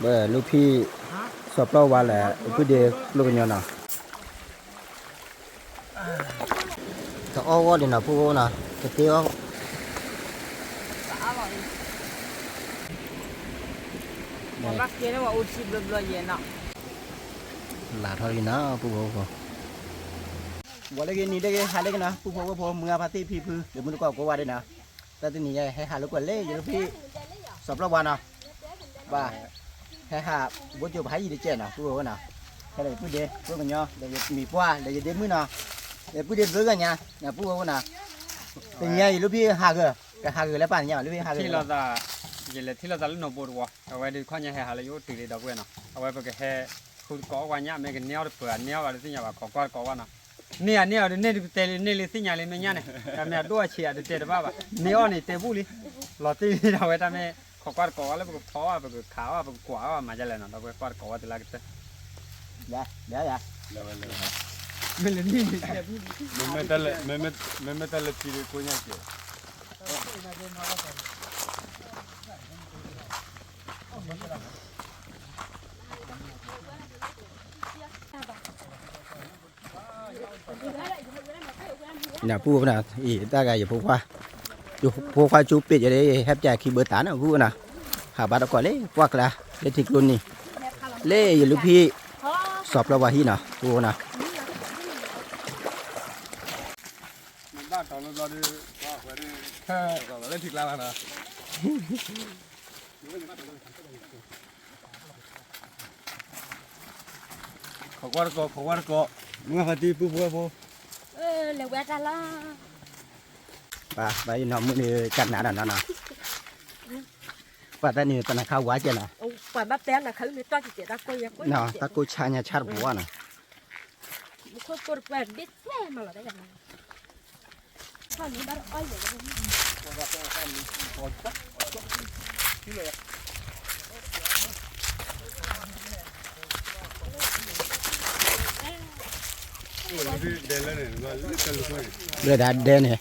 ဘၣ် လူဖံ စီၤပျီဝါလဲၣ် ပုၢ်ဒ့ကျိကညီနီၤ, တအီၣ်ဂီၢ်ဒံးနီၤ ပုၢ်ဖိနီၤ, တတ့အီၣ် လၢထီၣ်လံနီၤ ပုၢ်ဖိဖိ, ဝဲလၢဂ့ၤနံၤလၢဂ့ၤ ဟါလၢဂ့ၤနီၤ ပုၢ်ဖိဝဲၢ်ဖိ မုၢ်ဂၢ်ဖါတံၢ်ဖံဖု ဒီးမုၢ်တကိးကိးဂၤဒဲးနီၤ, တၢ်တနံၤညါ ဟဲဟးလိာ်ကွဲလၢယလူဖံ စီၤပျီဝါနီၤ, ဘၣ် ဟဲဟး ဘိကၠိဖးယံၤတကဲးနီၤ ပုၢ်ဖိဝဲၢ်နီၤ, ဟဲဒီးယပုၢ်ဒ့ကျိကညီ ဒီးယမံၤပှၢ် ဒီးယဒ့မုၣ်နီၤ, ယပုၢ်ဒ့ဘျုးဂၤညါ ပုၢ်ဖိဝဲၢ်နီၤ, တနံၤညါယလူဖံဟးဂၢၢ် ကဟးဂၢၢ်လၢပၢ်တနံၤညါ လူဖံဟးဂၢၢ်လီၤ, ယလဲၤထံၣ်လိာ်သးလၢနီၢ်ဘိတဝီ အဝဲဒုးခီၣ်ညါဟဲဟးလၢယအိၣ်တုၤလံဒီပုၢ်ဝဲၢ်နီၤ, အဝဲပကဟဲ ဃုတကိးအီၣ်ကွၢ်ညၣ် မ့ၢ်ကန့ၢ်အီၣ်တပၢၤ အန့ၢ်အီၣ်ဘၣ်တသ့ၣ်ညါဘၣ် ခိးကွၢ်တကိးဘၣ်နီၤ, န့ၢ်အန့ၢ်အီၣ်ဒုးန့ၢ်ဒုးပတဲလံန့ၢ်လံသ့ၣ်ညါလံ မ့ၢ်ညၣ်န့ၣ် တၢ်မ့ၢ်အဒိၣ်အဆံးအတတဲတဘၣ်ဘၣ် န့ၢ်အီၣ်န့ၣ်တဲဘူၣ်လံ, လီၤတံၢ်လံဒီးဝဲတၢ်မ့ၢ် ခိးကွၢ်တကိးဘၣ်လၢပကဖီအီၣ် ပကခးအီၣ် ပကကွၢ်အီၣ် မၤဒ်လဲၣ်နီၤ ဒီပုၢ်ဝဲၢ်ကွၢ်တကိးဘၣ်တုၤလၢကတၢၢ် မ့ၢ်လၢနံၣ် မ့မ့ၢ်တၢ်လၢထံဒုးကိၣ်ညါကဲး နပုၢ်ဖိနီၤ အံၤတၢ်ဂၤယဖိခွါ ယဖိခွါကၠိပ့းယၤလၢ ဟဲပၠးခံဘၢသးနီၤ ပုၢ်ဖိနီၤ, ဟးဘါတကိးလၢပှၢ်ကျါ လၢထံကျိနံၤ လၢယလူဖံ စီၤပျီဝါဟံၣ်နီၤ ပုၢ်ဖိနီၤ နဘၣ်တီၤလီၤဘျီဒုး ဝဲဒုး လၢထံကျါလီၤနီၤ ခိးကွၢ်တကိး ခိးကွၢ်တကိး မုၢ်ဂၢ်ဖါတံၢ် ပုၢ်ဖိဝဲၢ်ဖိ လဲၤဝဲတၢ်လီၤ ဘၣ် ဘၣ်ယနီၢ်မုၣ်န့ၣ် ကနၤဒီးနီၤနီၤ ပှၤတၢ်န့ၣ် ပနၤခါဝါကဲနီၤ တၢ်ကိၢ်ဆါညါဆါတပူၤနီၤ ဘျဲၣ်ဒၣ်ဒဲန့ၣ်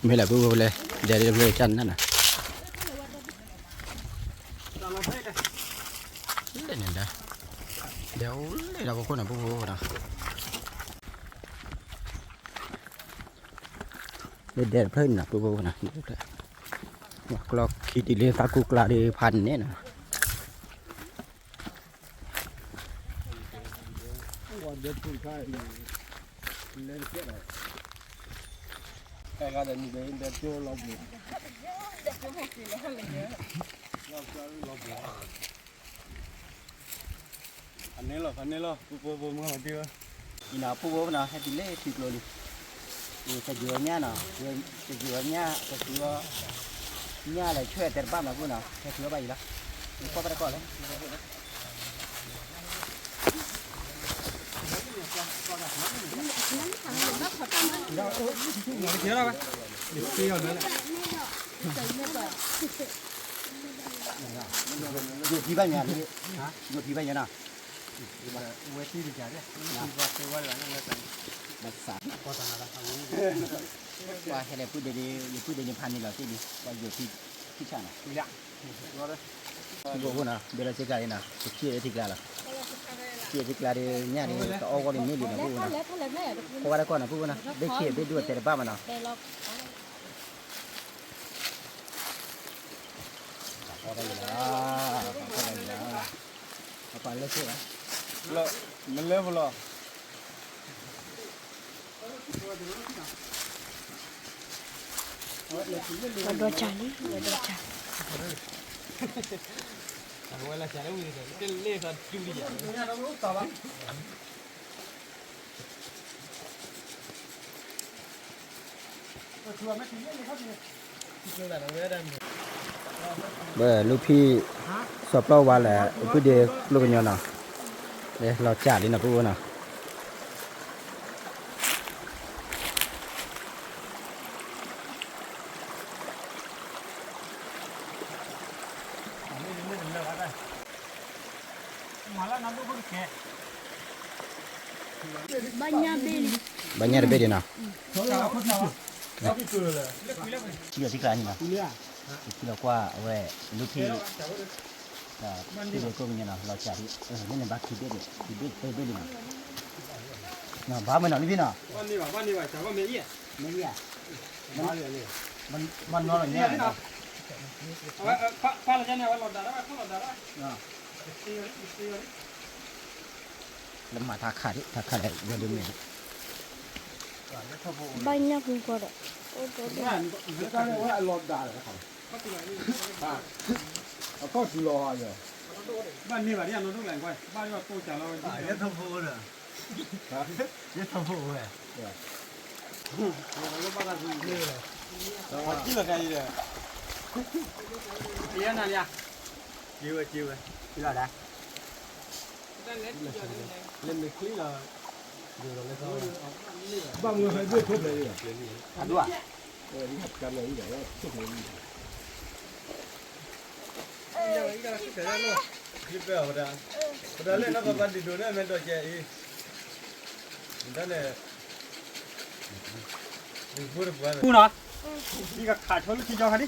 မ့ၢ်လၢပုၢ်ဖိလဲၣ် ဒဲဒၣ်ဘျဲၣ်ကၢ်နၢ်နီၤ လဲၣ်န့ၣ်ဒၣ် ဒဲအိၣ်လဲၣ်ဒီးပခိၣ်န့ၣ် ပုၢ်ဖိနီၤ လၢဒဲတဖျၢၣ်န့ၣ်နီၤ ပုၢ်ဖိနီၤ ကျီၢ်ခံဒ်လၢသးကူကျါဒ်ဖးန့ၣ်နီၤ အန့ၣ်လီၤ ဖးန့ၣ်လီၤ ပုၢ်ဖိဖိမုၢ်ဂၢ်ဖါတံၢ်ဧၢ အံၤနီၤ ပုၢ်ဖိနီၤ ဟဲတုၤလၢထံကျိလံ တယုၢ်ဝဲညၣ်နီၤ တယုၢ်ဝဲညၣ် တဃုအီၤ ညၣ်လဲၤဆွဲတဲတဘၣ်မးပုၢ်နီၤ ဟဲတုၤအီၣ်ဘၣ်အံၤလီၤ ကွၢ်ဘၣ်တကိးလၢ ယိၤထံဘၣ်ညါ ယိၤထံဘၣ်ညါနီၤ ဝဲသံတကး ပှၤဟဲလဲၣ် ပုၢ်ဒ့န့ၣ် ယပုၢ်ဒ့န့ၣ်ဖးန့ၢ်လီၤတ့ၢ်လံ ပှၤယိၤထံ ထံဆၣ်နီၤ ပုၢ်ဖိနီၤ ဘဲလီၤစ့ကျါလံနီၤ ပထံၣ်လၢထံကျါလီၤ ထံၣ်လၢထံကျါဒ်ညၣ်ဒ် တအီၣ်ဂီၢ်ဒ်န့ၣ်လံနီၤ ပုၢ်ဖိနီၤ ကိးဂၤဒဲးကိးနီၤ ပုၢ်ဖိနီၤ ဘ့ၣ်ဆံးဘ့ၣ်ဒိၣ်တဲတဘၣ်မးနီၤ ပှၤလၢဖုလီၤ ဝဲဒီးကၢ်လံ ဝဲဒီးကၢ် အဝဲလၢကၢ်လၢဝံၤတလဲၤသးတူလံ ဘၣ်လူဖံ စီၤပျီဝါလဲၣ် ပုၢ်ဒ့ကျိကညီနီၤ လီၤကၢ်လံနီၤ ပုၢ်ဖိနီၤ မၤလၢနဒိၣ်ဖိတကဲ ဘၣ်ညၣ်တဘ့ၣ်နီၤ, ထံၣ်လီၤထံၣ်ကျါန့ၣ်နီၤ, ယထံၣ်လီၤကွၢ်အဝဲ လူထံၣ် ထံၣ်လီၤကိၣ်ကညါနီၤ, လီၤစၢ်ဒ် လၢန့ၣ်ဘၣ်ခံဘ့ၣ်ဒံး ခံဘ့ၣ်သၢဘ့ၣ်လံနီၤ, ဘၣ်မ့ၢ်နီၤ လၢဖဲနီၤ, မ့ၢ်ဧါ, မ့ၢ်နီၤလီၤညါနီၤ, လၢမၤတၢ်ခးဒံး တၢ်ခးဒီး ယွၤဒုးမဲာ်ဒံး, ဘၣ်ညၣ်ဖုကွၢ်ဒီး အလီၤဒါလီၤ, အခီၣ်ထူလီၤဟီယီၤ, ဘၣ်န့ၢ်ဘၣ်ဒ်အနီၢ်ဒိၣ်လဲၣ်ကွၢ် ဘၣ်ယီၤတိၢ်စၢ်လီၤ, ယဲထီၣ်ဖိဒီး ယဲထီၣ်ဖိဝဲ, လီၤခါအံၤဒီး ယဲနၤလံ, က့ဝဲက့ဝဲ က့လီၤဒၣ်, လဲၤမ့ၢ်ချံလီၤ, ဘၣ်မူဖဲဒိၣ်ထိၣ်ဖျဲးလံ, အဒိၣ်ဧါ, ပဝဲဒၣ်လၢနီၢ်ပၢ်ပၢ်ဒုးဒိးန့ၢ်အမဲာ်ဒိးကဲအံၤ, ဒ်န့ၣ် ပူနီၤ, ဒီးခးဆိလၢထံကၠီခါဒံး,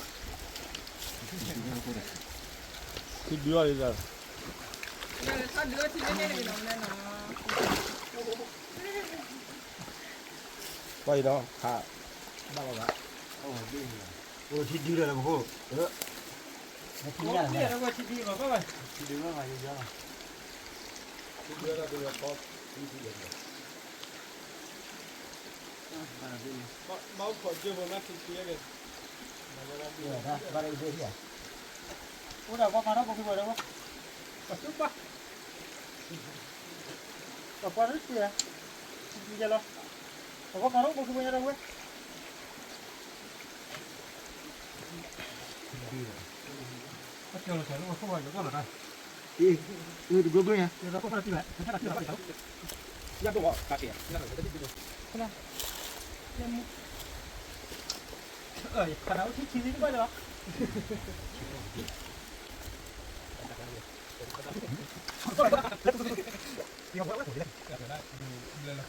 ထံဒုအီၤလံဒီး, ပှၤအံၤဒီးခး, ဘၣ်လီၤဘၣ်, အိၣ်ထံဒုဒီးလၢပခိၣ်, ထံဒုဘၣ်မးယယီလီၤ. အိၣ်ဒီးပှၤမၤထီၣ်ပိာ်ခွါဝဲ, ပှၤသူပှၢ်, ပှၤပှၢ်ရ့ၣ်တ့ၢ်, ယဲလီၤ, ပှၤမၤထီၣ်ပိာ်ခွါဝဲည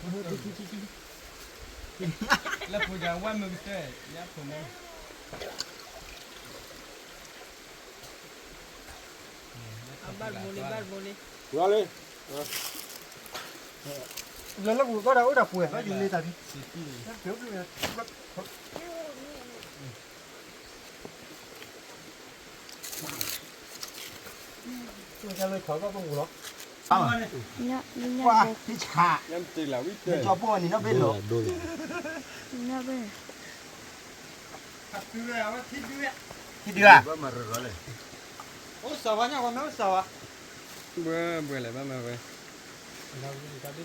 ါဒီးဝဲ လၢဖိယၤဝဲမုၢ်ကတၢၢ် ယဖိမုၢ် ဘၣ်တဘိလံ ဘၣ်တဘိလံ လၢလၢပူၤဘၣ်ဒီးအိၣ်ဒီးပှဲၤ ဘၣ်ယူၤလ့တၢ်ဒ် လၢဆီဘၣ်ပူၤလီၤ ထံဒုဧါ ထံဒုဧါ အိၣ်စၢ်ဝါညါဝဲမ့ၢ်အိၣ်စၢ်ဝါ ဘှဲဘှဲလဲၣ်ဘၣ်မၤဝဲ တၢ်ဘိ ဘီ ကၠီၤ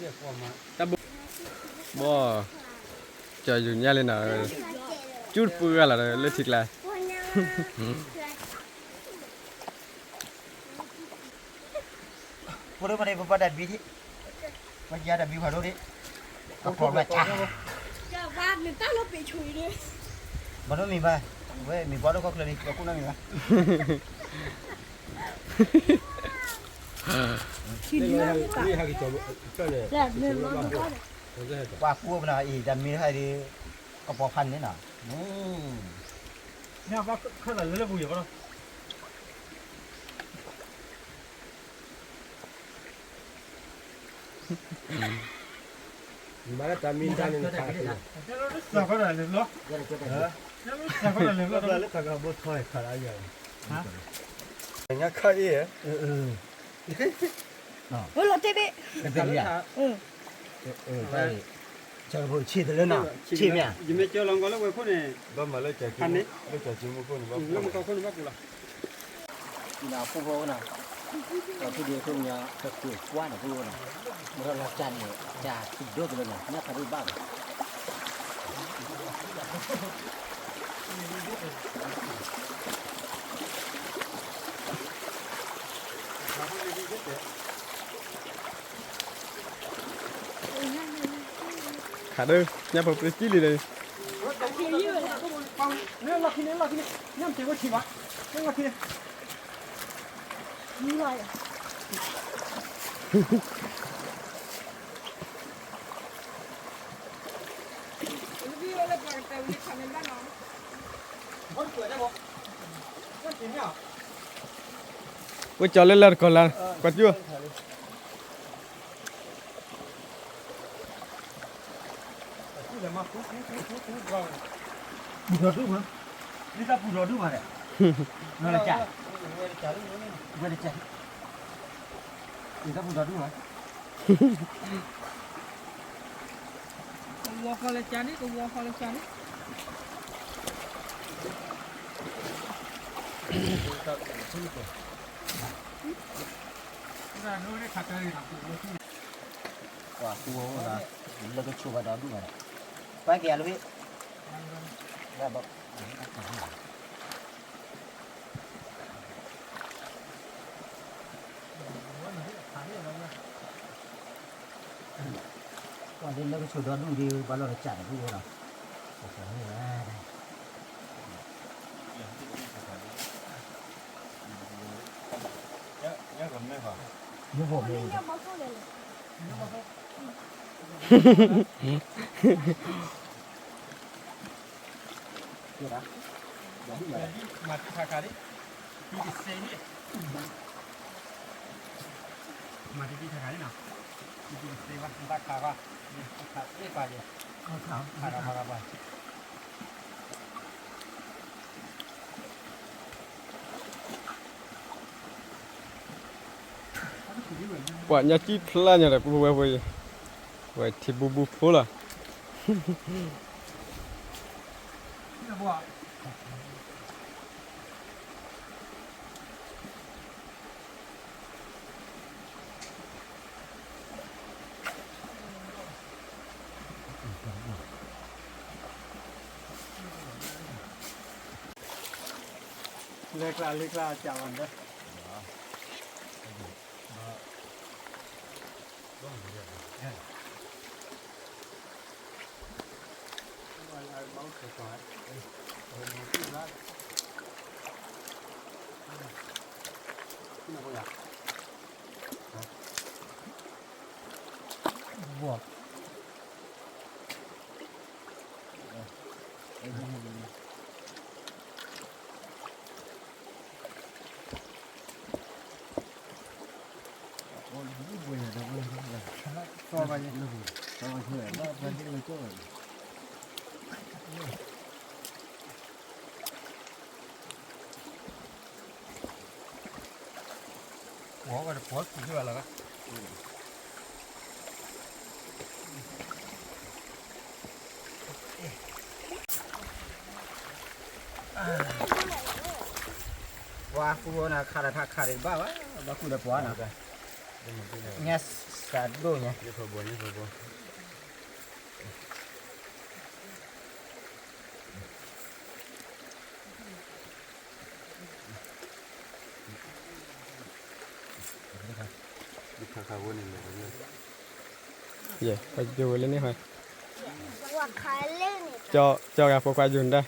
ယူၤညါလံနီၤ ကၠူတပှဲၤလီၤလၢထံကျါ ဖိဒိၣ်မးန့ၣ် ပပှၤတၢ်ဘံထံၣ် ပှၤယါတၢ်ဘံဖးဒိၣ်ဒံး အဖျိးဘၣ်တၢ် ဘၣ်နီတမံၤဘၣ် ဝဲမ့ၢ်ပှၤဒိၣ်ခီၣ်ချၢန့ၣ် ပှၤကူၣ်နီတမံၤဘၣ် ပှၤကူၣ်ပနၤအံၤ တၢ်မ့ၢ်ဟဲဒီး ကပီၤဖးန့ၣ်နီၤ မ့ၢ် မၤလၢတၢ်မံၤတၢ်န့ၣ် စၢ်ခီတၢ်လဲၤဘျီ စၢ်ခီတၢ်လဲၤဘျီ လၢခါကဘိထီၣ်ခါလၢယၤ ညါခါအံၤ အိၣ်လီၤတဲဘ့ၣ် တဲဘ့ၣ်လံဧါ ဆၢကဖိဆံးတလၢနီၤ ဆံးမ့ၢ်ဧါ ယမ့ၢ်ကၢလီၤကီလၢဝဲခိၣ်န့ၣ် ဘၣ်မၤလၢကၢ်မူခိၣ်န့ၣ် ဘၣ်ပူၤလီၤ ဒီးဖိဒံဖိကညီ တကွံာ်ကွၢ်န့ၣ်ဖိနီၤ မ့ၢ်ထီၣ်လီၤကၢ်န့ၣ် ကၢ်သံဒိၣ်ကလၢနီၤ ညၣ်ဖးဒိၣ်ဘၣ်ဘၣ် ခးဒၢ ညၣ်ဖိပရ့စံလံန့ၣ် လၢလီၢ်ခံန့ၣ် လီၢ်ခံန့ၣ် ညၣ်မ့ၢ်တ့ၢ်ဝဲထံၣ်ဘၣ် လၢလီၢ်ခံန့ၣ် မံလီၤ ဝဲကၠီလၢလၢတကီၢ်လၢ ကွၢ်ကၠူၣ် ပူၤထီၣ်ဒူၣ်မး, လၢတၢ်ပူၤထီၣ်ဒူၣ်မးဒီး, ဝဲတကး, ဝဲတကး, လၢတၢ်ပူၤထီၣ်ဒူၣ်မး, ကဝီၤဃီလၢကးန့ၣ်, ကဝီၤဃီလၢကးန့ၣ်. ပှၤသူဝဲအိၣ်ဒီး လၢကဆိးဘၣ်ဒီဒူၣ်ဘၣ်ဒီး, ပှၤက့ၤအလီၢ်ဖဲ, ပှၤဒ်လၢကဆိးဒီဒူၣ်ဒီး ဘၣ်လီၢ်လၢကးန့ၣ်ဒူၣ်ဝဲဒီး, ပှၤန့ၣ်ဝဲ မၤတံၢ်ခါခါလံ, တံၢ်တစဲးန့ၣ်, မၤတံၢ်တံၢ်ခါခါလံနီၤ, တံၢ်တစဲးဘၣ်, တၢ်ခါဘၣ်, ခါဘၣ်, ခါဘၣ်, ခါဘၣ်. ပှၤညါကံၣ်ဖျါညါဒီး ကဝဲဝဲ, ဝဲထံဘူဘူဖိလီၤ. လဲၤကျါ လဲၤကျါ ကးဝဲဒီး ပှၤဃူဝဲနၤ ခးဒီးထးခးဒံးတဘၣ်ဘၣ်, ဘၣ်ဃူဒီးပှၤနၤ, ညါစးဒိၣ်ညါ. ယဲၢ် ပှၤယိၤဝဲလၢန့ၣ်ဟီ, ကၠီဂၤဖိခွါယိၤန့ၣ်ဒၣ်.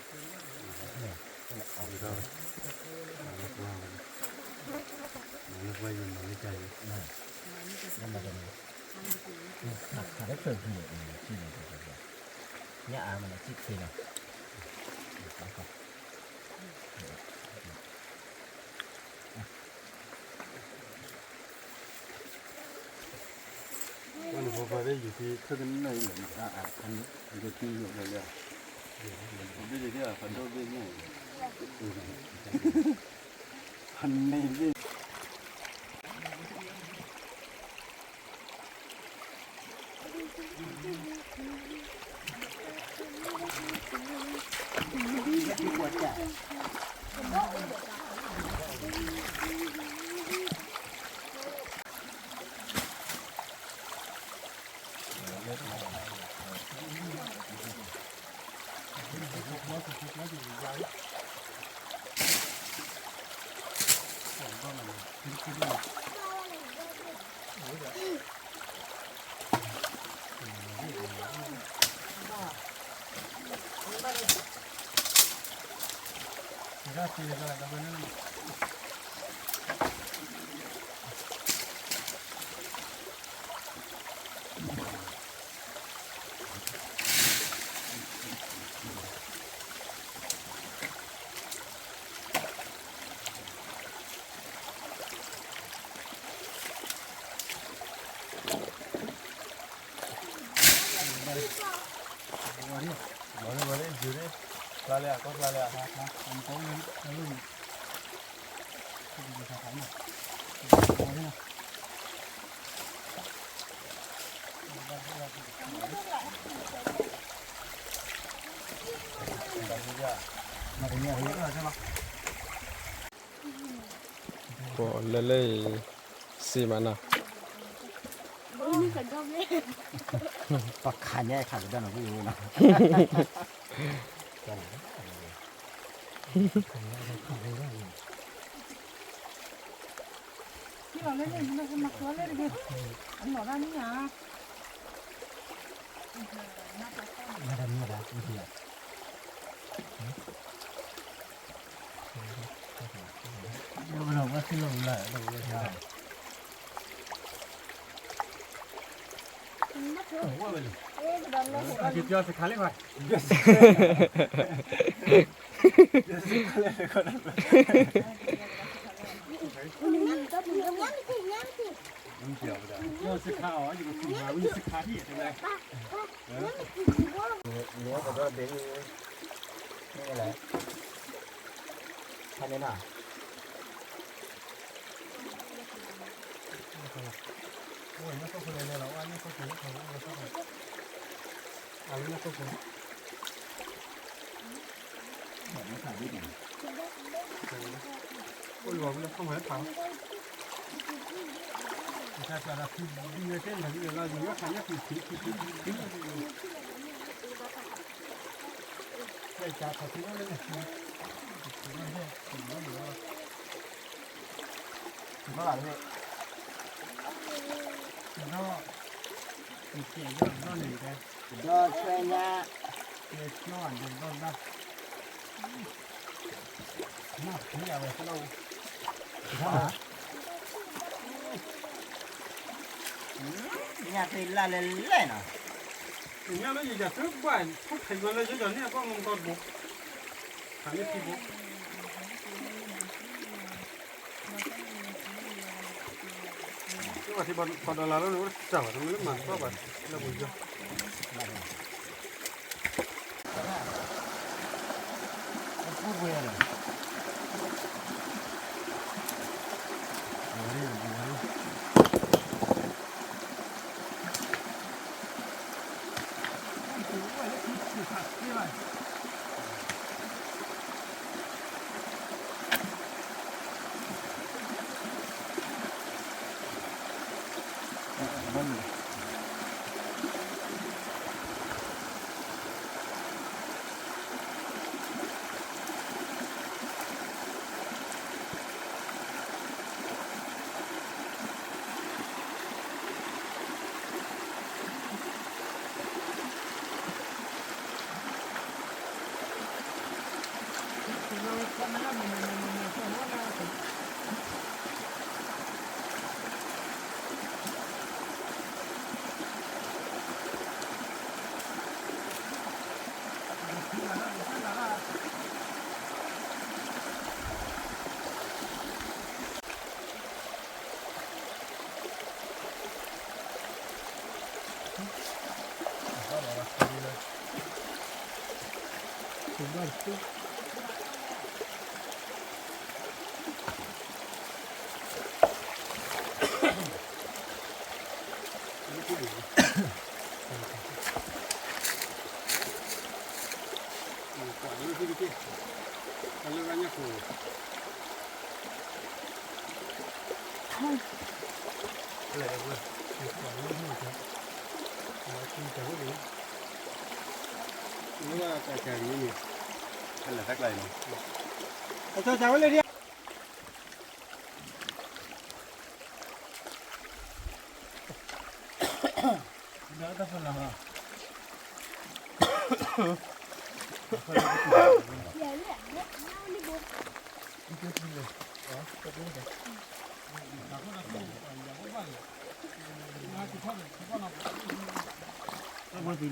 ပလဲၤလၢ စံးမးနီၤ, ပခးညါခးကဒါနီၤ ဝံၣ်ဝံၣ်နီၤ, မၤတမံၤဘၣ် မ့ၢ်ထံၣ် ဒီးဆဲညါ ညၣ်သ့ၣ်လၢ်လဲၣ်လဲၣ်နီၤ, ညၣ်လၢယယၤသ့ဘၣ် ဖိၣ်ဖျဲးဝဲလၢယဲဒီးန့ၣ် အဘၣ်မူကီၢ်တဘိ, ဖးန့ၢ်ထံဘိ, ပှၤထံပှၤဒီးလါလၢန့ၣ် အိၣ်တစှၤဘၣ် တမ့ၢ်လၢမၤတဘၣ်ဘၣ် လၢပယီၤ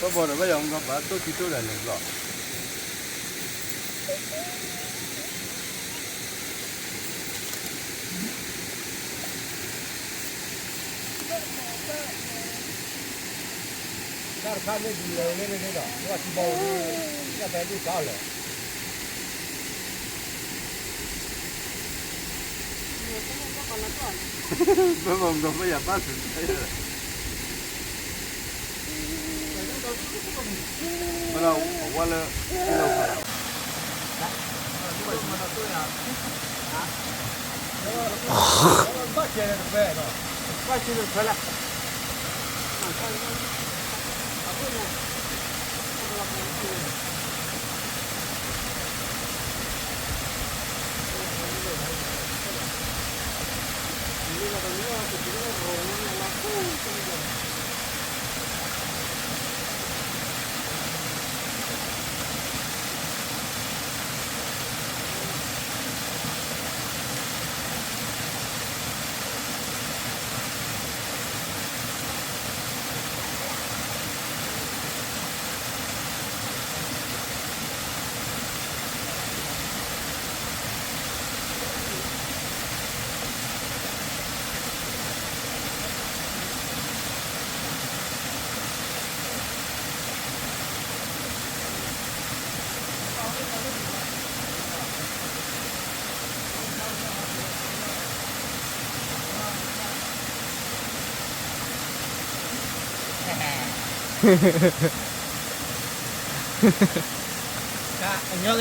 ပဘီဒီးဘၣ်ယၤမူကဘၣ်တိၢ်ထံတိၢ်တၢ်န့ၣ်ဘျီ တၢ်တခါမ့ၢ်ဒ်လဲၣ်န့ၣ်ဒီး ဝဲထံဘီဝဲ တၢ်ဖဲဒုၣ်ကါလၢာ် ပဘီမူကဘၣ်ယၤဘၣ်စူၤ မ့ၢ်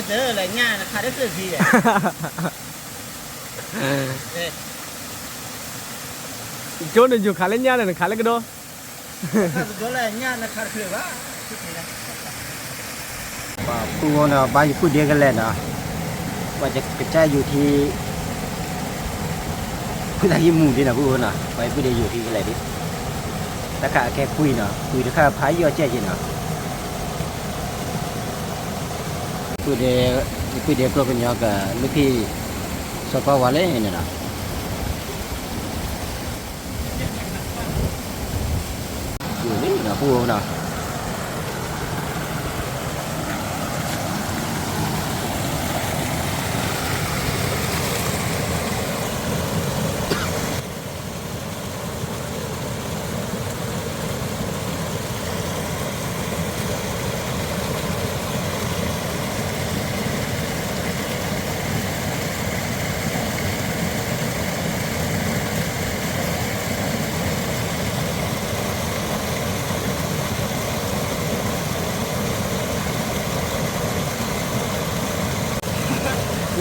ဒီးဝဲလၢ ကၠိန့ၣ်ယိၤခးလၢညါန့ၣ် နခးလၢကဒီး ပှၤဖုဝဲနီၤ ဘါယဖုဒ့ကလဲာ်နီၤ, ပှၤကစၢ်ယိၤထံ ဖုသးဟံးမူၤဒ့နီၤ ဖုဝဲနီၤ ပှၤယဖုဒ့ယိၤထံကလဲာ်ဒ့, တၢ်ခးအခဲကွံာ်နီၤ ကွံာ်တခါဖးယီၢ်ကဲက့နီၤ, ဖုဒ့ ယဖုဒ့ကျိကညီကလုၢ်ဖံး စီၤကီဝါလဲၣ်န့ၣ်နီၤ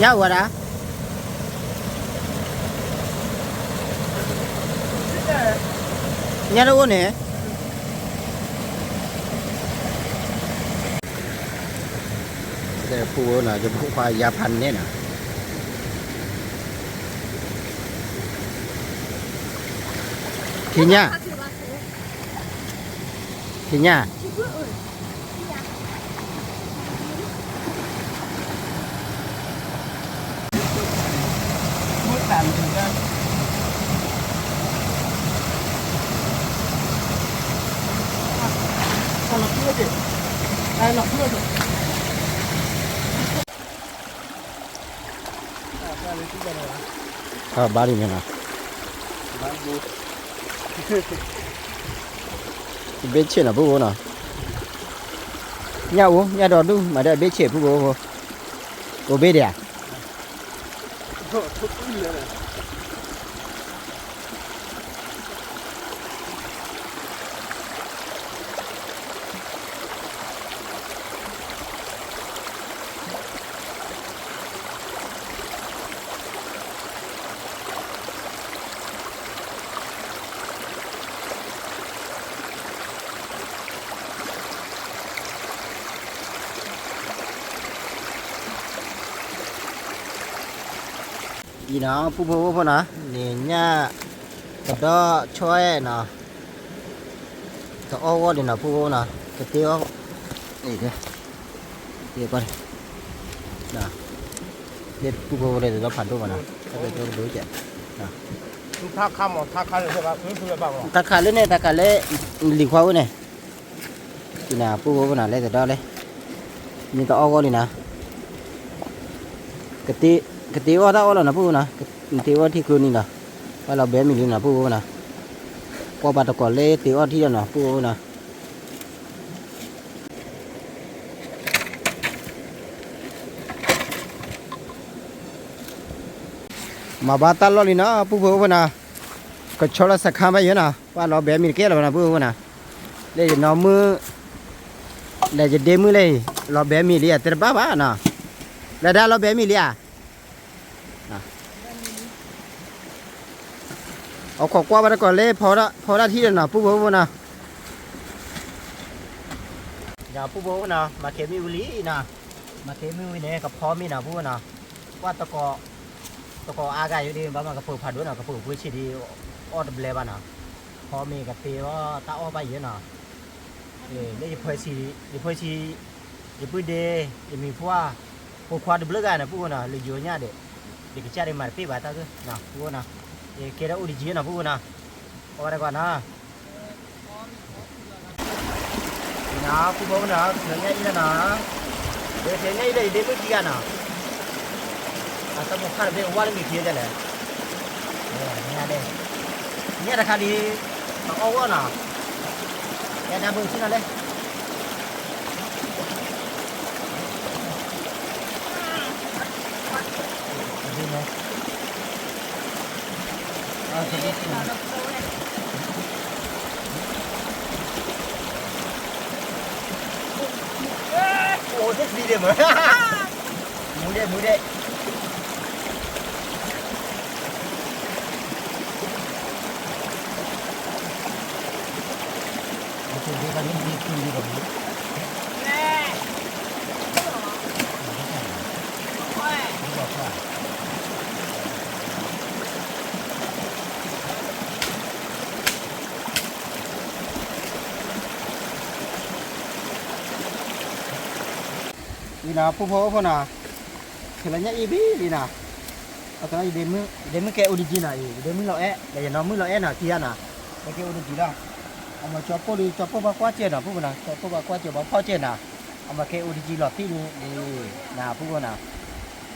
ညၣ်ဝဲဒၣ် ညၣ်တအိၣ်န့ၣ် ဖုဝဲနီၤ ယဖိခွါယါဖးန့ၣ်နီၤ ထံၣ်ညၣ် ထံၣ်ညၣ် ဘါဒ်န့ၣ်နီၤ ဘ့ၣ်ဆ့ၣ်နီၤ ဖုအိၣ်နီၤ ညၣ်အိၣ် ညၣ်ဒီဒူၣ် မၤဒီးဘ့ၣ်ဆ့ၣ်ဖုအိၣ် အိၣ်ဘ့ၣ်ဒံးဧါ ညၣ်အိၣ် နီၤ ပုၢ်ဖိဝဲၢ်ဖိနီၤ န့ၣ်ညၣ် ကဒီဆီအဲၣ်နီၤ တအီၣ်ဂီၢ်လံနီၤ ပုၢ်ဖိနီၤ ကတ့အီၣ် တ့ကွၢ် ပုၢ်ဖိဝဲၢ်လၢတဒီဖးဒိၣ်ဘၣ်နီၤ တၢ်ကဒိကဒိကဲး တၢ်ခးလၢန့ၣ် တၢ်ခးလၢ လံၤခွါဝဲန့ၣ် နၤ ပုၢ်ဖိဝဲၢ်နီၤ လဲၤတဒီလၢ မ့ၢ်တအီၣ်ဂီၢ်လံနီၤ ကတ့အီၣ်တၢ်အီၣ်လီၤနီၤ ပုၢ်ဖိနီၤ နတ့အီၣ်ထံကျိနံၤလီၤ ဘၣ်လီၤဘဲမ့ၤလံနီၤ ပုၢ်ဖိနီၤ ကွၢ်ပှၤတကိးလၢတ့အီၣ်ထံလီၤနီၤ ပုၢ်ဖိနီၤ မၤဘၣ်တၢ်လီၢ်လံနီၤ ပုၢ်ဖိဝဲၢ်နီၤ ကဆီလီၤစခါဘၣ်ယဲနီၤ ပှၤလီၤဘဲမ့ၤတကဲလၢၤဘၣ်နီၤ ပုၢ်ဖိဝဲၢ်နီၤ လၢယနီၢ်မုၣ် လၢယဒ့မုၣ်လၢ လီၤဘဲမ့ၤလံ အတဲတဘၣ်ဘၣ်နီၤ လၢဒၣ်လီၤဘဲမ့ၤလံဧါ အိၣ်ခိးကွၢ်ဘၣ်တကိးလၢ ဖီဒၣ်ထံလီၤနီၤ ပုၢ်ဖိဝဲၢ်နီၤ ပုၢ်ဖိဝဲၢ်နီၤ မၤကဲမ့ၣ်အူလံနီၤ မၤကဲမ့ၣ်အူန့ၣ် ကဖီမ့ၤနီၤ ပုၢ်ဖိဝဲၢ်နီၤ ကွၢ်တကိး တကိးအါဂၤယိၤဒံး ဘၣ်မၤကပၢၤဖးဒိၣ်နီၤ ကပၢၤပှ့ၤဆံးဒံး အီၣ်တဘျဲဘၣ်နီၤ ဖီမ့ၤကတ့အီၣ်တၢ်အီၣ်ဘၣ်ယဲနီၤ လၢယဖၢဆံး ယဖၢဆံး ယပုၢ်ဒ့ ယမံၤပှၢ် ဖိခွါတဘျုးဂၤန့ၣ် ပုၢ်ဖိဝဲၢ်နီၤ လၢယိၤညၣ်ဒဲး ယကစၢ်ဒံးမၤတပ့ၢ်ဘၣ်တၢ်ဂ့ၢ်နီၤ ပုၢ်ဖိဝဲၢ်နီၤ ယကဲထီၣ်အိၣ်တယံၤနီၤ ပုၢ်ဖိဝဲၢ်နီၤ အဝဲတကွၢ်နီၤ နီၤ ပုၢ်ဖိဝဲၢ်နီၤ ထုးညၣ်အံၤလီၤနီၤ ဒ်ထုးညၣ်အံၤလၢယဒ့မုၣ်ခံဂၤနီၤ အတၢ်ပိာ်ခွါတဘ့ၣ်ဝါလၢမ့ၢ်ခံဂၤလဲၣ် ညၣ်ဒဲး ညၣ်တခါလံ တအီၣ်ဂီၢ်နီၤ ယဒၣ်ဘုးဆံနီၤလဲၣ် အိၣ် this video မး မူဒဲး မူဒဲး အံၤနီၤ ပုၢ်ဖိဝဲၢ်ဖိနီၤ ထုးလၢညၣ်အံၤဘံလံနီၤ အသနာ် ယဒ့မုၣ်ကဲအိၣ်တယံၤနီၤအံၤ ယဒ့မုၣ်လီၤအဲၣ် ဒီးယနီၢ်မုၣ်လီၤအဲၣ်နီၤ ခံဂၤနီၤ ကဲအိၣ်တယံၤလီၤ အမ့ၢ်ကၠီပိၢ်လံ ကၠီပိၢ်ဘၣ်ကွၢ်စၢၤနီၤ ပုၢ်ဖိနီၤ ကၠီပိၢ်ဘၣ်ကွၢ်စၢၤ ဘၣ်ဖီၣ်စၢၤနီၤ အမ့ၢ်ကဲအိၣ်တယံၤလီၤသံလံ လံ နၤ ပုၢ်ဖိနီၤ လံလံ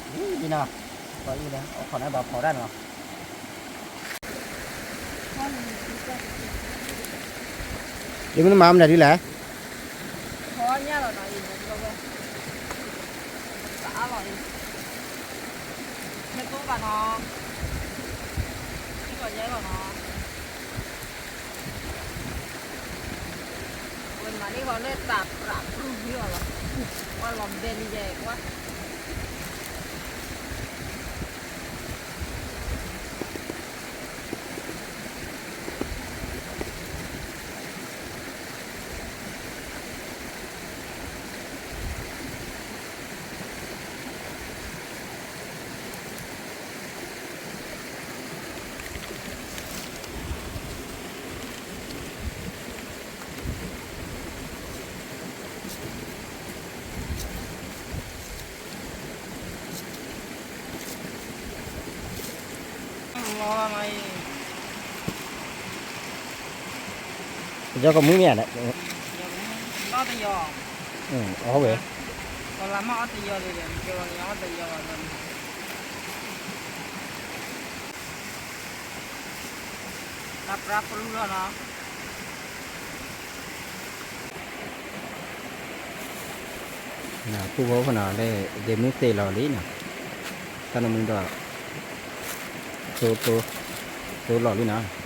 နီၤ အံၤလၢအခီၣ်န့ၣ်ဘၣ်ဖီၣ်ဒၣ်နီၤ ယမ့ၢ်မၤမနုၤဒ်လဲၣ် ဖီညၣ်လီၤနီၤအံၤ တအါလီၤအံၤ ဟဲတိဘၣ်နီၤ ထံကီၢ်ညါလီၤနီၤ ဝဲမၤန့ၢ်ဂီၤလၢတၢ်ပြးပြူၤလီၤလီၤ ကွၢ်လီၤဘဲန့ၣ်ယဲကွၢ် လီၤလီၤအံၤ ကယီကမူမ့ၢ်ဧါ လီၤတယီၤ အီၣ်ဝဲ ပှၤလၢမ့ၢ်အီၣ်တယီၤလံဒီး ကလီၤအီၣ်တယီၤဘၣ်လီၤ တၢ်ပြးပြူၤလီၤနီၤ ပုၢ်ဖိဖိနီၤ လၢဒ့မုၣ်သ့လီၤလံနီၤ တၢ်နမူဒီး တိတိ တိလီၤလံနီၤ နီၢ်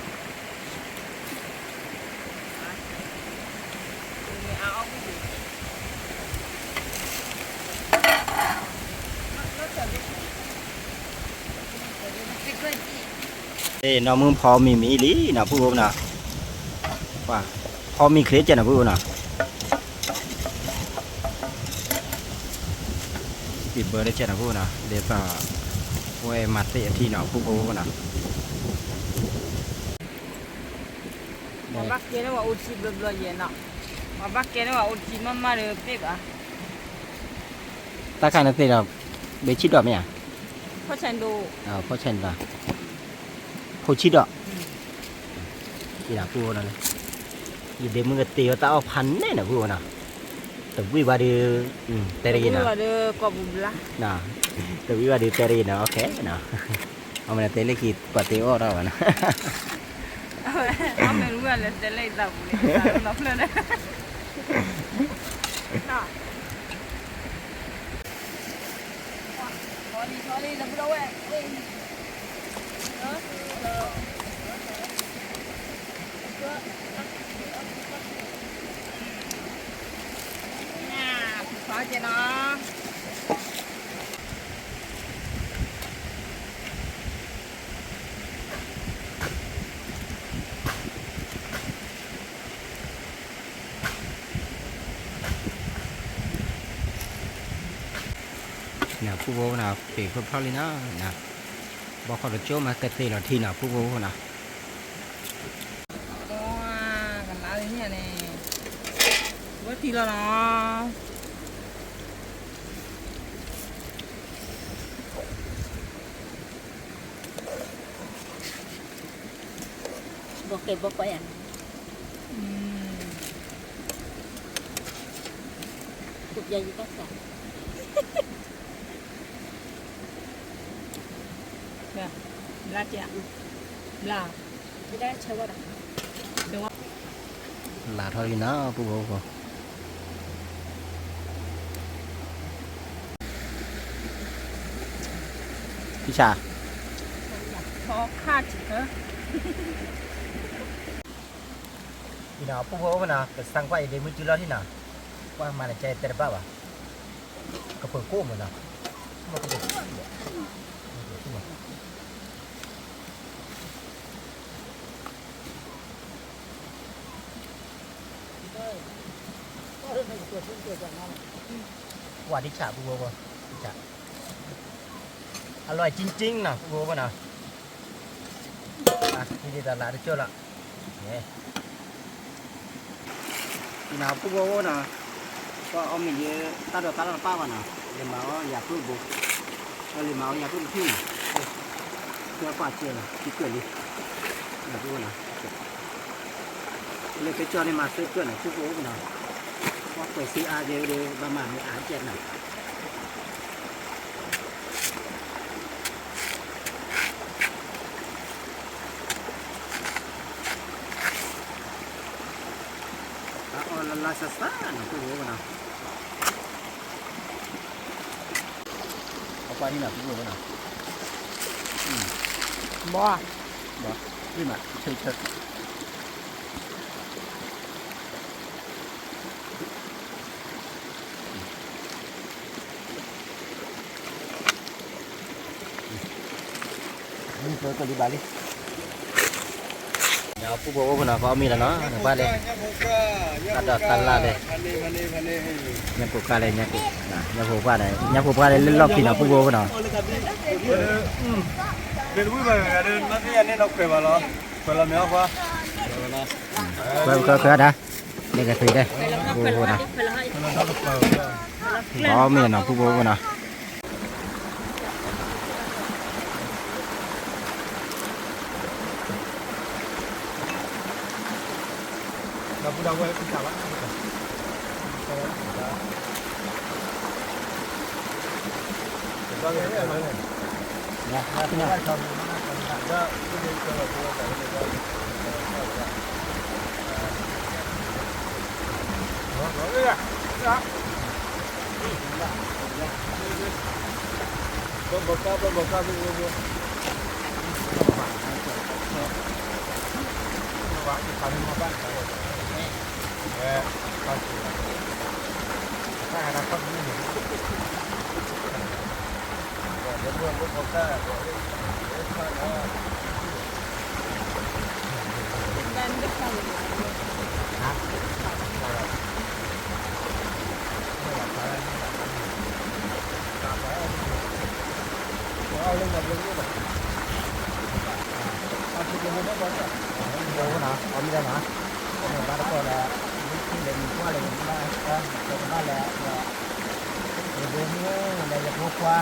မုၣ်ဖီမ့ၤမံၤလံနီၤ ပုၢ်ဖိနီၤ ဖီမ့ၤချ့ကဲနီၤ ပုၢ်ဖိနီၤ ပံၤဘၢတကဲနီၤ ပုၢ်ဖိနီၤ ဒ်သိး ဝဲမၤသ့ၣ်အထံနီၤ ဖုဖိနီၤ. ပှၤဘၣ်ကဲန့ၢ်ဝဲအိၣ်ထံဘျီဘျီယဲနီၤ, ပှၤဘၣ်ကဲန့ၢ်ဝဲအိၣ်ထံဘျီဘျီယဲနီၤ. တၢ်ခါန့ၣ်သ့ၣ်ဒီး ဘ့ၣ်ဆံၣ်ဒီးမ့ၢ်ဧါ, ဖီၣ်ဆဲးဒိၣ်, ဖီၣ်ဆဲးဒိၣ်, ဖိဆံၣ်ဒီး ယဒၣ်ဖုဖိနီၤ, ယဒ့မုၣ်ကတ့ဝဲတၢ်အီၣ်ဖးနဲၣ်နီၤ ဖုဖိနီၤ, တဝံၣ်ဘၣ်ဒီး တဲတဂ့ၤနီၤ, တဝံၣ်ဘၣ်ဒီးတဲတဂ့ၤနီၤ, အီၣ်ခဲနီၤ, အမ့ၢ်တဲလၢခံ ပှၤတ့အီၣ်ထီၣ်ဘၣ်နီၤ, အမ့ၢ်ဝဲလၢတဲလၢအသးပူၤန့ၣ် ဖုဖိနီၤ ပ့ၤခိၣ်ဖျီၣ်လံနီၤ, ဘီဃီတကၠိၢ်မၤကသ့ၣ်လီၤထံနီၤ ဖုဖိနီၤ, ကလါလံန့ၣ်, ဝဲထံလီၤနီၤ. ဘီကဲဘီကဲယၤ, ဘျါယကစၢ်, ဘျါ, ဘျါ, လၢထီၣ်လံနီၤ ပူဖိဖိ, ဖံဆး, ပူဖိဖိနီၤ ကစၢ်ကွၢ်အံၤဒ့မုၣ်စုလီၢ်ထံနီၤ, ကွၢ်မၤလၢကဲတဲတဘၣ်ဘၣ်, ကပၢၤကိၣ်မးနီၤ, ကပၢၤကိၣ်မး ဝါဒံဆးပူဖိဖိ, ဒံဆး, အလီၤအံၤကၠံကၠံနီၤ ပူဖိဖိနီၤ, ဒ်တၢ်လၢတကၠိၢ်လီၤ, ပူဖိဖိနီၤ, ကွၢ်အီၣ်မ့ၢ်ယဲ တၢ်ဒိးတၢ်လီၢ်တပၣ်ဘၣ်နီၤ, လဲၤမၤအီၣ်ယၤကျိၣ်တဘိ, လဲၤမၤအီၣ်ယၤကျိၣ်တထံၣ်နီၤ, ကွၢ်ကွၢ်ကဲလီၤ ထံကၢၢ်လံ, ပူဖိနီၤ, လၢကၠီန့ၣ်မၤသ့ကၢၢ်နီၤ ပူဖိဖိနီၤ, ကွၢ်ကွဲးစ့အါကဲဒီး ဘၣ်မၤမ့ၢ်အါကဲနီၤ အီၣ်လၢလၢစၢ်စၢ်နီၤ ပူဖိဖိနီၤ, အကွၢ်ဟံၣ်နီၤ ပူဖိဖိနီၤ, ဘီ, ဘီ, မး ဆၢဆၢ ပကလံဘၣ်လံ, ပူဖိဖိနီၤ ကအီၣ်မ့ၢ်လီၤနီၤ နကွၢ်လဲၣ်, တၢ်ဒိးတၢ်လၢ်လဲၣ်, ညၣ်ဖိခွါလဲၣ်, ညၣ်ဖိခွါလဲၣ်, ညၣ်ဖိခွါလဲၣ်လၢလီၢ်ခံနီၤ ပူဖိဖိနီၤ, ဘၣ်လၢဝံၣ်ဘၣ်ဂၤဒီး မ့ၢ်သ့ၣ်ညါန့ၣ်နီၤ ခွဲးဘၣ်လီၤ, ခွဲးလီၤမ့ၢ်အီၣ်ခွါ, ခွဲးခွဲးခွဲးဒၣ်, န့ၣ်ကသ့ဒၣ်, ပူဖိဖိနီၤ, အီၣ်မ့ၢ်လီၤနီၤ ပူဖိဖိနီၤ ဒီပုၢ်ဒီဝဲၢ် ပစံးဘၣ်, အီၣ်မ့ၢ်တၢ်နီၤ, ဘၣ်တကီၢ်ဒီး မ့ၢ်လၢမံၤကွၢ်လၢယကဘၣ်, ယကဘၣ်လဲၤဒီး ယဒိမုၣ်လၢယဖိခွါ,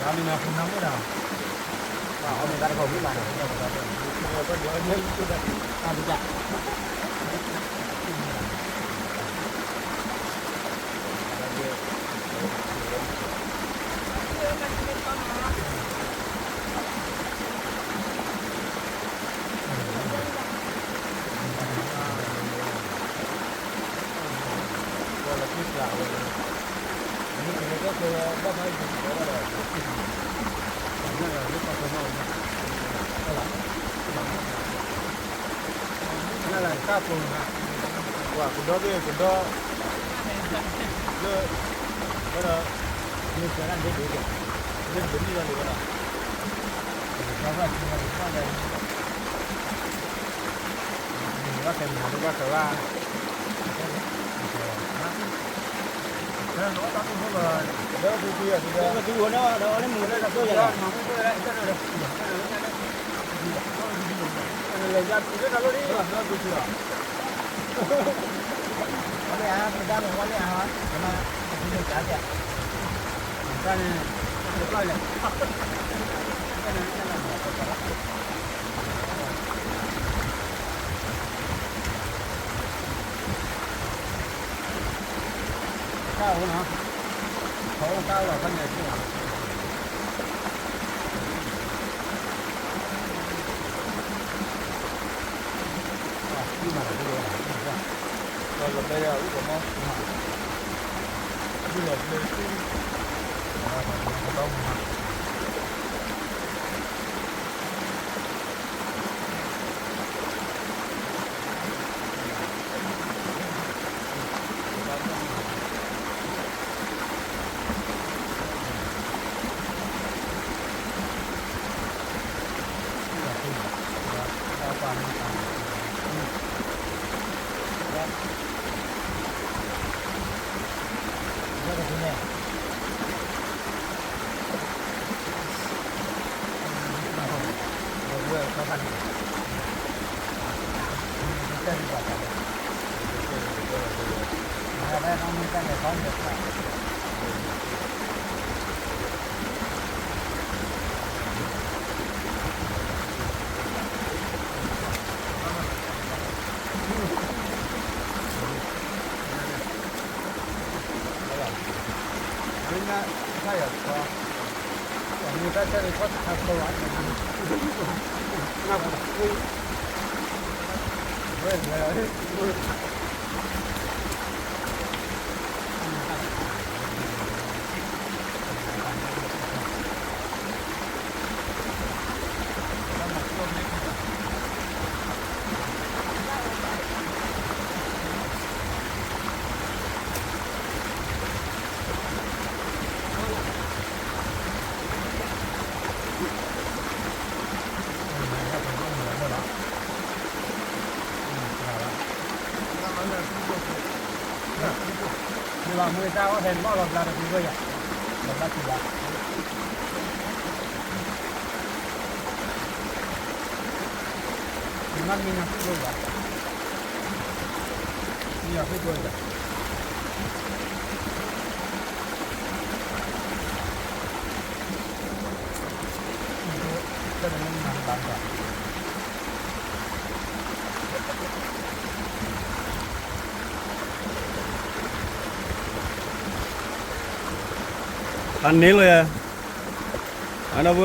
ဒီးမ့ၢ်မၤဖိနီၣ်မ့ၢ်ဒီး အီၣ်မ့ၢ်ဘၣ်တကီၢ်မ့ၢ်မးနီၤ, တၢ်တကီၢ်, တၢ်တကီၢ် ကဒီးက့ၤကဒီး, လၢ, ဝဲဒီး, မ့ၢ်စၢၤတၢ်ဒ်ဒ်, လၢဒ်န့ၣ်လီၤလံဝဲဒီး, ကဘၣ်က့ၤဝဲဒီး, ဘၣ်က့ၤမၤဒ်ဘၣ်ကဘၣ်, လၢ, လၢ, တၢ်အိၣ်နီၤ, ခီအိၣ်တၢ်အိၣ်လီၤခီန့ၣ်, မ့ၢ်ဘၣ်မ့ၢ်တၢ်အီၣ်ဟဲမီၢ်လီၤဘျါတပူၤဝဲယၤ, လီၤဘျါထူဘၣ်, မ့ၢ်မ့ၢ်နၤဖုၣ်ဒိၣ်ဘၣ်, မ့ၢ်ယၤဖုၣ်ဒိၣ်ယၤ အန့ၣ်လီၤယၤ, အနီၢ်ပှဲၤ မ့ၢ်တၢ်ဟဲ, တၢ်န့ၣ်တၢ်ဟဲလီၤလီၤ. ပှၤလၢသူၣ်ဒဲးဂၤကၢ်အီၣ်ဝဲ, အသူၣ်ကၢဒ်မုၢ်ဝဲ,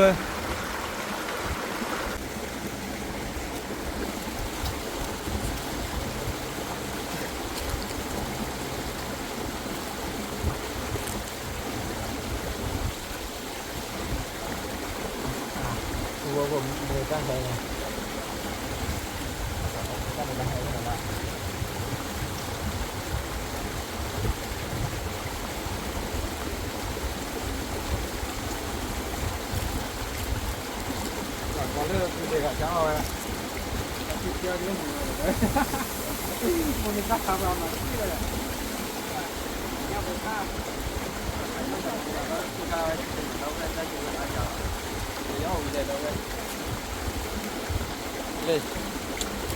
မုၢ်မ့ၢ်တၢ်ခါပှၤမၤသံဝဲဒၣ်, ညၣ်ဖိခါ, ခါအံၤဘၣ်ဆၣ်သံဘၣ်လီၤ သူၣ်ခါဝဲဆူၣ်မးဒီးဝဲတၢ်ကဝဲအါယၤ, ပယီၤအိၣ်လဲၤဒီးဝဲ, လၢ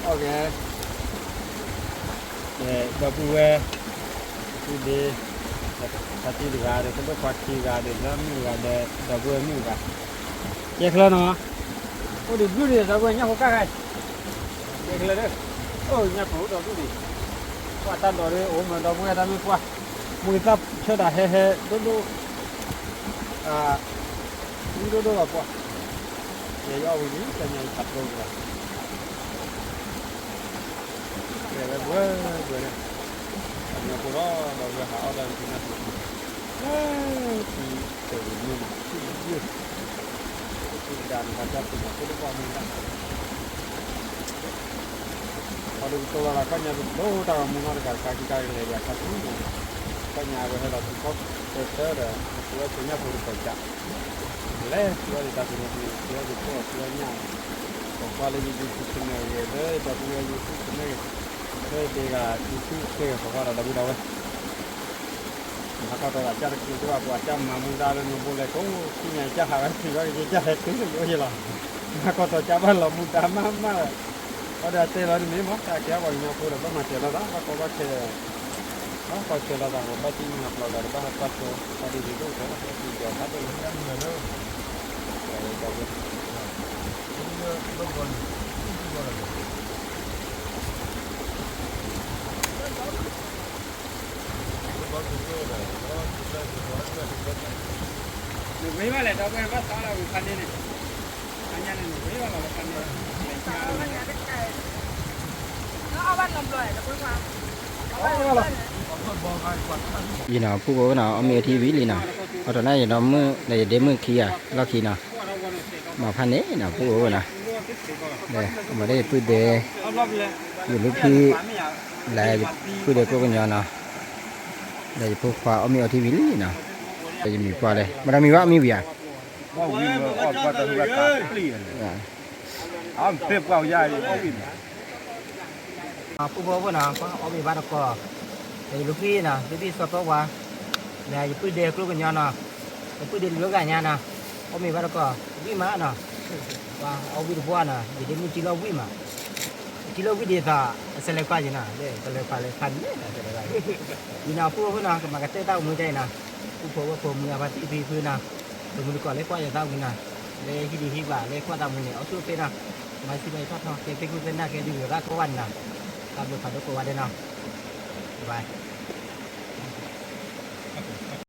အီၣ်ဂဲၤ, ဒီပုၢ်ဝဲၢ်, ပုၢ်ဒ့, ဖါတံၢ်တဂၤဒီး ကဒိၣ်ခွါခံဂၤဒီး လၢမုၣ်တဂၤဒီး ဒီပုၢ်ဝဲၢ်မုၣ်တဂၤ, ကဲချၢနီၤ, အိၣ်ဒံးဘျုးဒံး ဒီပုၢ်ဝဲၢ်ညၣ်ဖိကၢ်ဂၤ, ကဲချၢဒီး, အိၣ်ညၣ်ဖိဒီးဘျုးဒံး, ပှၤတၢ်ဒိးဒီး အိၣ်မ့ၢ်ဒီပုၢ်ဝဲၢ်တၢ်မ့ၢ်ပှၢ်, မူသၣ်ဆၢတၢ်ဟဲဟဲဒိၣ်ဒိၣ် မူဒိၣ်ဒိၣ်လီၤပှၤ, ယဲယအီၣ်ဝံၤလံ တၢ်ညါယဖးတလိကလီၤ, ကဲဝဲဘှဲဘှဲန့ၣ်, ပှၤကညီဖိဒီး ဒီပုၢ်ဝဲၢ်ဟးအီၣ်တၢ်လၢဖံနၢ်ပူၤ, လၢခံတဂ့ၤမုၢ်မး ထံၣ်ယုၢ်, ထံၣ်ကဒါန့ၣ် ဘၣ်တၢ်ပူၤမး ဖိဒိၣ်ပှၢ်မုၢ်တၢ် ပှၤဒိကတိၤလီၤသးခီၣ်ညါ ပဒိၣ်တၢ်ဂီၤမူနီတဂၤတခါ ခံခါကလဲၤဒၣ်ခါဆူညါ, ခီၣ်ညါဝဲဟဲလီၤထူခီၣ်တၢ်တၢ်ဒီး ပဝဲသ့ၣ်ညၣ်ဖိတပၢၤကး, လဲၤထူအီၣ်ဒံးတၢ်သ့ၣ်န့ၣ် ထူအီၣ်ဒံးခိၣ်အီၣ်ထူအီၣ်ညၣ်, ပိာ်ခွါလၢယ YouTube channel ဂ့ၤ လၢဒီပုၢ်ဝဲၢ် YouTube channel ဂ့ၤ, လၢဒ့ဂၤ YouTube ဂ့ၤ ပိာ်ခွါဒီးဒီပုၢ်ဒီဝဲၢ် မၤကီၢ်တီသးကၢ်တချုးကဘၣ်ပှၤကၢ်မၤမူဒါလၢနဘိလဲၤကိးခံညါ ကၢ်ဟးဝဲထံဘၣ်က့ၤ ကၢ်ဟဲတုၤလၢယအိၣ်ယဲလီၤ, မၤကီၢ်တီကၢ်ဘၣ်လီၤမူဒါမးမး, အီၤဒီးတဲလီၤန့ၣ်မ့ၢ်မး တၢ်ကဲအီၣ်ပှၤကညီဖိဒီး ဘၣ်မၤစၢၤလိာ်သး ဘၣ်ကီဘၣ်ခဲ, ဘၣ်ကီဆၢလိာ်သး ဘၣ်သံမၤပျီၤဒီး ဘၣ်ဟးကွၢ်ဆိ အီၣ်ဒံးဒံးဒိၣ်ကတၢၢ်လီၤ လၢပူၤကီၤဖးဒိၣ်လီၤ နဝ့ဘၣ်လဲၣ် ဒီပုၢ်ဝဲၢ်ဘၣ်သးလၢဝ့ဖးန့ၣ်န့ၣ်, ဖးန့ၣ်န့ၣ် နဝ့ဘၣ်လီၤ ဝ့ဖးန့ၣ်, ယနီၤ ဖုဖိဝဲနီၤ အီၣ်မ့ၤအီထံဝံၤလံနီၤ, အီၣ်တနီၤ ယနီၤမုၣ်ဒီးယဒ့မုၣ်ခံဂၤ လီၢ်ခံနီၤ, မၤဖးန့ၣ်နီၤ ဖုဖိဝဲနီၤ, ဒီး အမၤဒၣ်ယပုၢ်ဒ့ ယလူၢ်ဖံ လၢယပုၢ်ဒ့ကျိကညီနီၤ, ဒီးယဖိခွါအီၣ်မ့ၤအီထံဝံၤလံနီၤ, ဒီးယမံၤပှၢ်လဲၣ် မၤဒီးမံၤဘၣ်အီၣ်မ့ၤဝံၤဧါ, အီၣ်မ့ၤပှၢ်တၢ်ဟူဘၣ်တၢ်ပျံၤန့ၣ် အီၣ်မ့ၤပှၢ်ဝဲယၤအံၤ အီၣ်ဝံၤမး, ဖုဖိဖိနီၤ အီၣ်မ့ၤဘၣ်တကီၢ်, ဒီးယလူၢ်ဖံနီၤ လူၢ်ဖံစီၤပၢဝါ, ဒီးယပုၢ်ဒ့ကျိကညီနီၤ, ယပုၢ်ဒ့လၢဂၤညါနီၤ, အီၣ်မ့ၤဘၣ်တကီၢ် ဝံၤမးနီၤ, ပှၤအီၣ်ဝံၤတဘျီနီၤ ယဒ့မုၣ်ကံလီၤဝံၤမး, ကံလီၤဝံၤဒ်သိး အဆဲးလဲၤခွါယံၤနီၤ ကလဲၤခွါလဲၤဖးန့ၣ်နီၤ, ယနီၤဖုဖိဖိနီၤ ကမၤကတၢၢ်တၢ်အိၣ်မူဒ်အံၤနီၤ, ပူဖိဝဲဖိမုၢ်အဖါတံၢ်ဖံဖုနီၤ, ပမုၢ်တကိးလၢကွၢ်ယသးဝံၤနီၤ, လၢဟံၣ်ဒံးဟံၣ်ဘၣ်လၢကွၢ်သးမူန့ၣ် အိၣ်ဆူၣ်အိၣ်ချ့နီၤ, မၤစံးဘၣ်ယထီၣ်ထီ ကဲသ့ၣ်ခိၣ်သ့ၣ်နၢ်ကဲဒုးဂ့ၤသးကိးဂၤန့ၣ်နီၤ, တၢ်ဘျုးဖးဒိၣ်ကိးဂၤဒဲးနီၤ, ဘၣ်